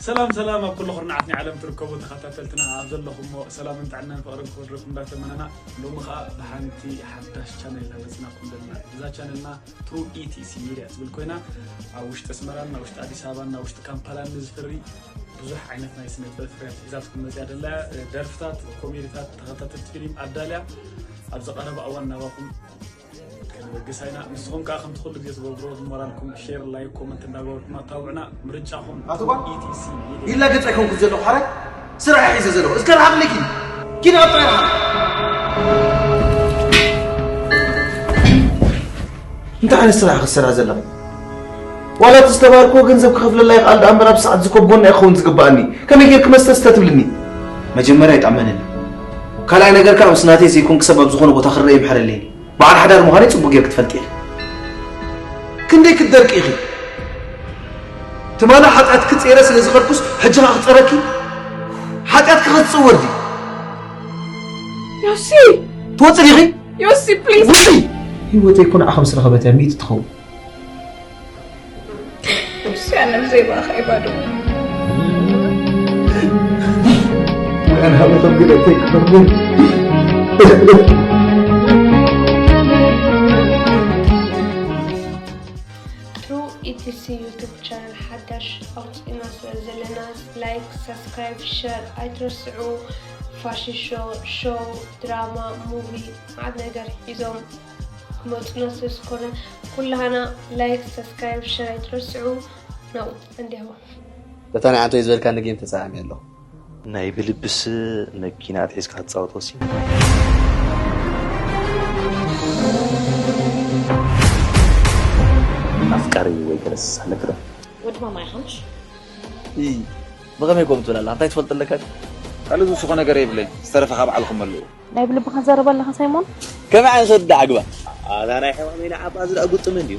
ሰላም ሰላም፣ ኣብ ኩሉ ኩርናዓት ናይ ዓለም ትርከቡ ተኸታተልትና ኣብ ዘለኹሞ ሰላምን ጥዕናን ፍቕርን ክወርደኩም እንዳተመነና፣ ሎሚ ኸኣ ብሓንቲ ሓዳሽ ቻነል ኢና መጺናኩም ዘለና። እዛ ቻነልና ትሩ ኢቲሲ ሚድያ ትብል ኮይና፣ ኣብ ውሽጢ ኣስመራን ኣብ ውሽጢ ኣዲስ ኣበባን ኣብ ውሽጢ ካምፓላን ንዝፍሪ ብዙሕ ዓይነት ናይ ስነ ጥበብ ፍርያት ሒዛትኩም መጺኣ ደላ። ደርፍታት፣ ኮሜዲታት፣ ተኸታተልቲ ፊልም ኣዳልያ ኣብዚ ቀረባ እዋን ናባኹም ከነበግስ ኣይና። ንስኹም ከኣ ከምቲ ኩሉ ግዜ ትገብርዎ ብሞራልኩም ሼር፣ ላይክ፣ ኮመንት እንዳገበርኩም ኣታብዑና። ምርጫኹም ኣቶ ጓል፣ ኢቲሲ ሚድያ። ይላገጽ ኣይኮንኩን ዘለኹ ሓራይ፣ ስራሕ ሒዘ ዘለኹ። እስከ ርሓቕለይ ኪድ። ኪድ ኣብ ጥራይ ርሓቕ። እንታይ ዓይነት ስራሕ ክትሰርሕ ዘለኺ? ዋላ እቲ ዝተባህልክዎ ገንዘብ ክኸፍለላ ይኽኣል ደኣ እምበር፣ ኣብ ሰዓት ዝኮ ጎና ክኸውን ዝግባኣኒ። ከመይ ጌርክ መስተ ስተ ትብልኒ? መጀመርያ ይጣመነኒ። ካልኣይ ነገር ከኣ ምስ ናተይ ዘይኮንክ ሰብ ኣብ ዝኾነ ቦታ ክረአ ይምሕረለይ። በዓል ሓዳር ምዃነይ ጽቡቕ ጌርክ ትፈልጢ ኢኺ። ክንደይ ክትደርቂ ኢኺ? ትማሊ ሓጢኣትኪ ጼረ ስለ ዝኸድኩስ፣ ሕጂ ኸኣ ክጸረኪ? ሓጢኣትኪ ከ ዝጽወር ድዩ? ዮሲ! ትወጺ ዲኺ? ዮሲ፣ ፕሊዝ! ውጺ! ህይወተይ እኮ ንዓኻ ምስ ረኸበት እያ ሚእቲ ትኸውን። ዮሲ፣ ኣነ ብዘይ ብኣኻ እየ ባዶ። ኣነ ሃበቶም ግደ ዘይክፈርሙ። ትሩ ኢቲሲ ዩቱብ ቻነል ሓዳሽ ኣውፂእና ስለ ዘለና፣ ላይክ፣ ሳብስክራይብ፣ ሸር ኣይትረስዑ። ፋሽን ሾው፣ ሾው፣ ድራማ፣ ሙቪ፣ መዓት ነገር ሒዞም ክመፁና ስለ ዝኾነ፣ ኩላህና ላይክ፣ ሳብስክራይብ፣ ሸር ኣይትረስዑ። ናብኡ እንዲያው። በታ ናይ ኣንቶይ ዝበልካኒ ጌም ተጸዓሚ ኣለኹ። ናይ ብልብስ መኪና ኣትሒዝካ ክትጻወት ወሲኑ። ኣፍቃሪ ወይ ገለስ ኣለክ ዶ? ወዲ ማማ ኢኻ ምሽ? ይ፣ ብኸመይ ኮም ትብል ኣላ? እንታይ ትፈልጥ ኣለካ? ካልእ ዝውስኾ ነገር የብለይ። ዝተረፈ ካብ ዓልኹም ኣለዎ። ናይ ብልብኻ ትዛረብ ኣለኻ ሳይሞን? ከመይ ዓይነት ወዲ ዓግባ? ኣታ ናይ ሕማመይ ንዓባ ዝዳ ጉጥም እንድዩ።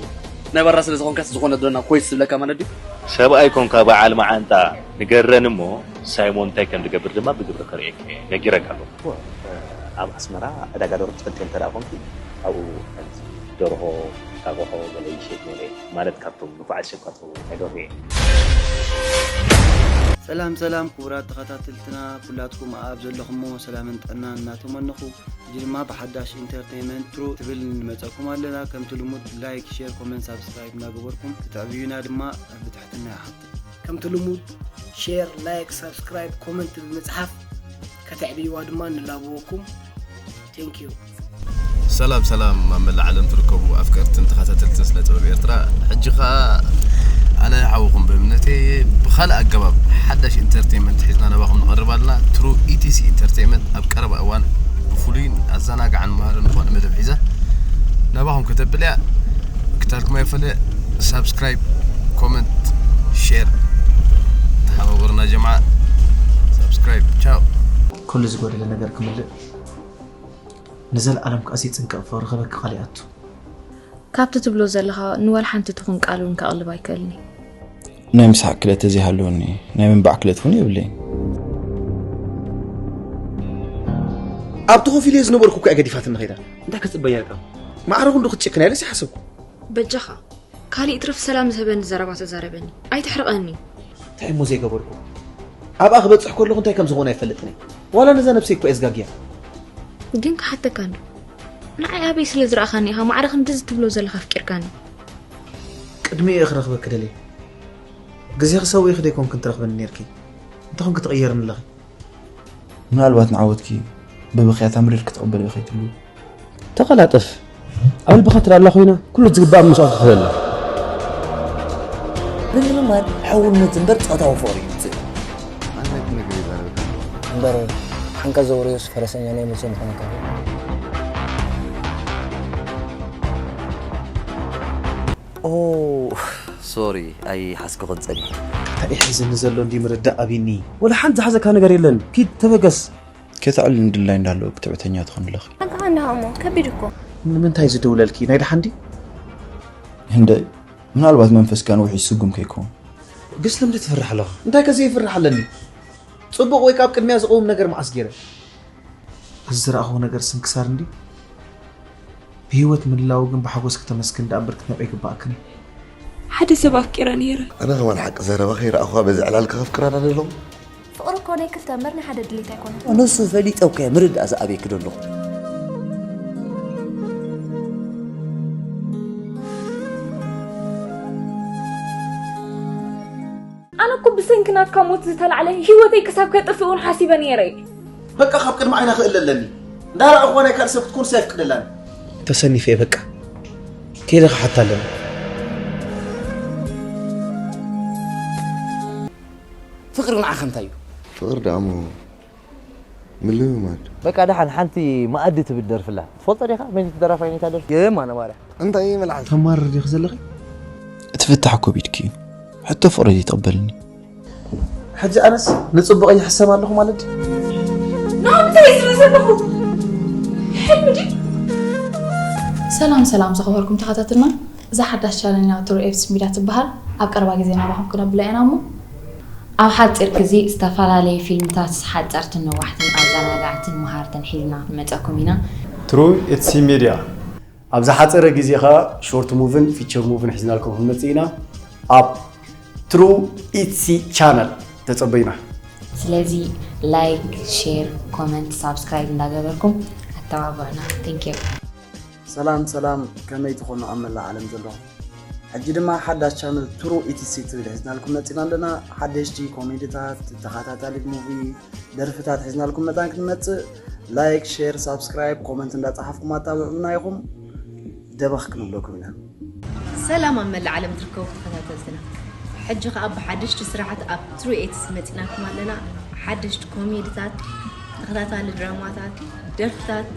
ናይ ባራ ስለ ዝኾንካስ ዝኾነ ዶና ኮይስ ዝብለካ ማለት ድዩ? ሰብኣይ ኮንካ በዓል መዓንጣ ንገረን እሞ ሳይሞን እንታይ ከም ዝገብር ድማ ብግብሪ ከርእየካ እየ። ነጊረካ ኣለኹ። ኣብ ኣስመራ ዕዳጋ ደርሆ ትፈልጥዮ እንተ ደኣ ኮንኪ፣ ኣብኡ ከምዚ ደርሆ፣ እንቃቑሖ ገለ ይሸይጥ ነይረ እየ። ማለት ካብቶም ንፉዓት ሸፋቱ ናይ ደርሆ እየ። ሰላም ሰላም ክቡራት ተኸታተልትና ኩላትኩም ኣብ ዘለኹሞ ሰላምን ጥዕናን እናተመነኹ፣ ሕጂ ድማ ብሓዳሽ ኢንተርቴይንመንት ትሩ ትብል ንመጸኩም ኣለና። ከምቲ ልሙድ ላይክ፣ ሼር፣ ኮመንት፣ ሳብስክራይብ እናገበርኩም ክትዕብዩና ድማ ብትሕትና ይሓትት። ከምቲ ልሙድ ሼር፣ ላይክ፣ ሳብስክራይብ፣ ኮመንት ብምጽሓፍ ከተዕብይዋ ድማ ንላበወኩም። Thank you። ሰላም ሰላም ኣብ መላእ ዓለም ትርከቡ ኣፍቀርትን ተኸታተልትን ስነ ጥበብ ኤርትራ። ሕጂ ኸኣ ኣነ ሓውኹም ብእምነተይ ብኻልእ ኣገባብ ሓዳሽ ኢንተርቴይንመንት ሒዝና ናባኹም ንቐርብ ኣለና። ትሩ ኢቲሲ ኢንተርቴይንመንት ኣብ ቀረባ እዋን ብፍሉይን ኣዘናጋዕን መሃርን ዝኾነ መደብ ሒዛ ናባኹም ከተብል እያ። ክታልኩም ኣይፈለ። ሳብስክራይብ፣ ኮመንት፣ ሼር ተሓባበሩና ጀምዓ። ሳብስክራይብ። ቻው። ኩሉ ዝጎደለ ነገር ክምልእ ንዘለኣለም ከኣ ዘይጽንቀቕ ፍቕሪ ክበኪ ካልእ ኣቱ። ካብቲ ትብሎ ዘለኻ ንዋላ ሓንቲ ትኹን ቃል እውን ከቕልብ ኣይክእልን እየ። ናይ ምስሓቕ ክእለት ተዘይሃለወኒ ናይ ምንባዕ ክእለት እውን የብለይን። ኣብቲ ኮፍ ኢለ ዝነበርኩ እኮ እያ ገዲፋትኒ ከይዳ። እንታይ ክትጽበያ ኢልካ? ማዕረ ክንዱ ክትጭክና ኢለስ ይሓሰብኩ። በጃኻ፣ ካሊእ ይትረፍ ሰላም ዝህበኒ ዘረባ ተዛረበኒ። ኣይትሕርቐኒ። እንታይ እሞ ዘይገበርኩ? ኣብኣ ክበጽሕ ከለኹ እንታይ ከም ዝኾነ ኣይፈልጥን እየ። ዋላ ነዛ ነብሰይ እኮ እየ ዝጋግያ። ግን ክሓተካ እንዶ፣ ንዓይ ኣበይ ስለ ዝረኣኻኒ ኢኻ ማዕረ ክንድዚ ትብሎ ዘለኻ ኣፍቂርካኒ? ቅድሚኡ እየ ክረኽበኪ ደልየ። ግዜኺ ሰዊእኺ ደይኮንክን ትረኽብኒ ኔርኪ። እንተኾንኪ ትቕየርኒ ኣለኺ። ምናልባት ንዓወትኪ ብብኽያት ኣምሪርኪ ትቕበልዮ ከይትህልዊ። ተቐላጠፍ። ኣብ ልብኻ ትረኣ ኣላ ኮይና፣ ኩሉ ዝግባእ መስዋእቲ ክኸፍል ኣለዎ። ብምልማድ ሕውነት እምበር ጾታዊ ፍቕሪ እዩ ዝብል። ኣንታይ ትነግር ይዛረብ? እምበር ሓንካ ዘውረዮስ ፈረሰኛ ናይ መቼ ምዃኑ ይከብድ። ኦ፣ ሶሪ፣ ኣይሓዝክኹን ጸኒሐ። እንታይ እዩ ሒዝኒ ዘሎ እንዲ ምርዳእ ኣቢኒ። ወላ ሓንቲ ዝሓዘካ ነገር የለን። ኪድ ተበገስ። ከተዕልልኒ ድላይ እንዳለወኪ ትዕቢተኛ ትኾኒ ኣለኺ። ሓንካ ከኣ እንድሃሞ ከቢድ እኮ። ንምንታይ ዝደውለልኪ? ናይ ደሓን ድዩ? ህንደይ፣ ምናልባት መንፈስካ ንውሕ ይስጉም ከይከውን። ግን ስለምንታይ ትፈርሕ ኣለኻ? እንታይ ከ ዘይፍርሕ ኣለኒ? ጽቡቕ ወይ ከኣ ኣብ ቅድሚያ ዝቐውም ነገር መዓስ ገይረ? እዚ ዝረኣኹዎ ነገር ስንክሳር እንድዩ። ብህይወት ምህላው ግን ብሓጎስ ከተመስግን ደኣ እምበር ክትነቕ ኣይግባኣክን እዩ። ሓደ ሰብ ኣፍቂረ ነይረ። ኣነ ከማን ሓቂ ዘረባ ከይረኣኹዋ በዚ ዕላል ከፍቅራ ዳ ዘለኹ። ፍቕሪ እኮ ናይ ክልተ እምበር ናይ ሓደ ድሌት ኣይኮነን። ንሱ ፈሊጠ እኮ እየ ምርዳእ ዝኣበይኪ ዘለኹ። ኣነ እኮ ብሰንኪ ናትካ ሞት ዝተላዕለ ህይወተይ ክሳብ ከጥፍእ እውን ሓሲበ ነይረ። በቃ ካብ ቅድሚ ዓይና ክእለ ኣለኒ። እንዳረኣኹዋ ናይ ካልእ ሰብ ክትኮንስ ኣይፍቅደላን። ተሰኒፈ እየ በቃ። ከይደ ክሓታ ኣለኒ። ፍቕሪ ንዓኸ እንታይ እዩ? ፍቕሪ ደኣ እሞ ምልምማድ። በቃ ደሓን ሓንቲ መኣዲ ትብል ደርፍላ ትፈልጦ ዲኻ? መን እቲ ደራፋይ ናይታ ደርፊ? የማነ ማርያ። እንታይ መልዓል? ተማርር ዲኺ ዘለኺ? እቲ ፍታሕ ኮቪድኪ እዩ። ሕቶ ፍቕሪ ዘይትቕበልኒ። ሕጂ ኣነስ ንጽቡቕ ይሕሰብ ኣለኹ ማለት ድዩ? ናብቲ ዝብል ዘለኹ ሕልሚ ድዩ? ሰላም ሰላም ዝኸበርኩም ተኸታተልና፣ እዛ ሓዳሽ ቻነልና ትሩ ኤፍስ ሚድያ ትበሃል። ኣብ ቀረባ ግዜ ናባኹም ክነብላ ኢና እሞ ኣብ ሓፂር ግዜ ዝተፈላለዩ ፊልምታት ሓፀርትን ነዋሕትን ኣዘናጋዕትን መሃርትን ሒዝና ክንመፀኩም ኢና። ትሩ ኤትሲ ሚድያ ኣብ ዝሓፀረ ግዜ ኸዓ ሾርት ሙቭን ፊቸር ሙቭን ሒዝናልኩም ክንመፅእ ኢና። ኣብ ትሩ ኢትሲ ቻነል ተፀበዩና። ስለዚ ላይክ፣ ሼር፣ ኮመንት፣ ሳብስክራይብ እንዳገበርኩም ኣተባብዑና። Thank you። ሰላም ሰላም፣ ከመይ ትኾኑ ኣብ መላእ ዓለም ዘለኹም? ሕጂ ድማ ሓዳሽ ቻነል ትሩ ኢቲሲ ትብል ሒዝናልኩም መፂና ኣለና። ሓደሽቲ ኮሜዲታት፣ ተኸታታሊ ሙቪ፣ ደርፍታት ሒዝናልኩም መፃን ክትመፅእ ላይክ፣ ሼር፣ ሳብስክራይብ፣ ኮመንት እንዳፀሓፍኩም ኣታብዑና ኢኹም። ደበኽ ክንብለኩም ኢና። ሰላም ኣብ መላእ ዓለም ትርከቡ ተኸታተልትና፣ ሕጂ ኸኣ ብሓደሽቲ ስራሓት ኣብ ትሩ ኤትስ መፂናልኩም ኣለና። ሓደሽቲ ኮሜድታት፣ ተኸታታሊ ድራማታት፣ ደርፍታት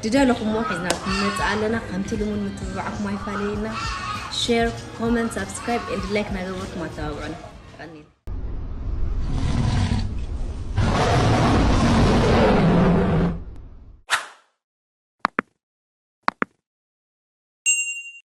ድደለኹሞ ሒዝናልኩም ንመፅእ ኣለና። ከምቲ ልሙድ ምትብባዕኩም ኣይፋለየና። ሼር፣ ኮመንት፣ ሳብስክራይብ ኤንድ ላይክ እናገበርኩም ኣተባብዑና። የቐንየልና።